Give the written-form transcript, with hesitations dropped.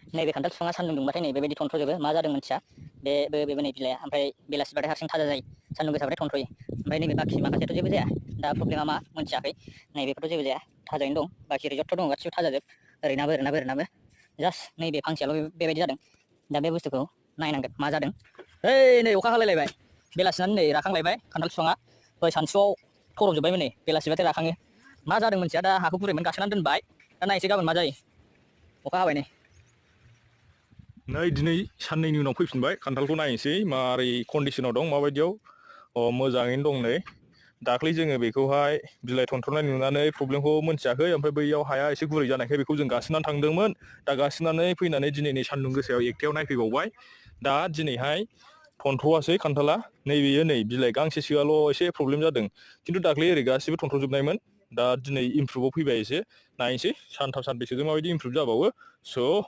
नैबे खान्थाल बिफाङा सान्दुं दुंबाथाय नै बेबायदि थनथ्र'जोबो मा जादों मोनथिया बेबो नै बिलाइआ ओमफ्राय बेलासिबाथाय हारसिं थाजा जायो सान्दुं गोसाबाथाय थनथ्र'यो ओमफ्राय नैबे बाखि माखासेयाथ' जेबो जाया दा प्रब्लेमा मा मोनथियाखै नैबेफोरथ' जेबो जाया थाजायैनो दं बाखि रिजर्टथ' दं गासिबो थाजाजोब ओरैनाबो जास्ट नैबे फांसेयाल' बेबायदि जादों दा बे बुस्थुखौ नायनांगोन मा जादों ओइ नै अखा हालायलायबाय बेलासिनानै नै राखांलायबाय खान्थाल बिफाङा दहाय सानसुआव थरमजोब्बायमोन नै बेलासिबाथाय राखाङो मा जादों मोनथिया दा हाखौ गुरैमोन गाखोनानै दोनबाय दा नायसै गाबोन मा जायो अखा हाबाय नै दिनै साननैनि उनाव फैफिनबाय खान्थालखौ नायनोसै मारै कन्डिसनाव दं माबायदियाव मोजाङैनो दं नै दाख्लै जोङो बेखौहाय बिलाइ थनथ्र'नाय नुनानै प्रब्लेमखौ मोनथियाखै ओमफ्राय बैयाव हाया एसे गुरै जानायखाय बेखौ जों गासिनानै थांदोंमोन दा गासिनानै फैनानै दिनै नै सान्दुं गोसायाव एकथायाव नायफैबावबाय दा दिनैहाय थनथ्र'आसै खान्थाला नैबेयो नै बिलाइ गांसेसोआल' एसे प्रब्लेम जादों खिन्थु दाख्लै ओरै गासिबो थनथ्र'जोबनायमोन दा दिनै इमप्रुभआव फैबाय एसे नायनोसै सानथाम सानब्रैसोजों माबायदि इमप्रुभ जाबावो स'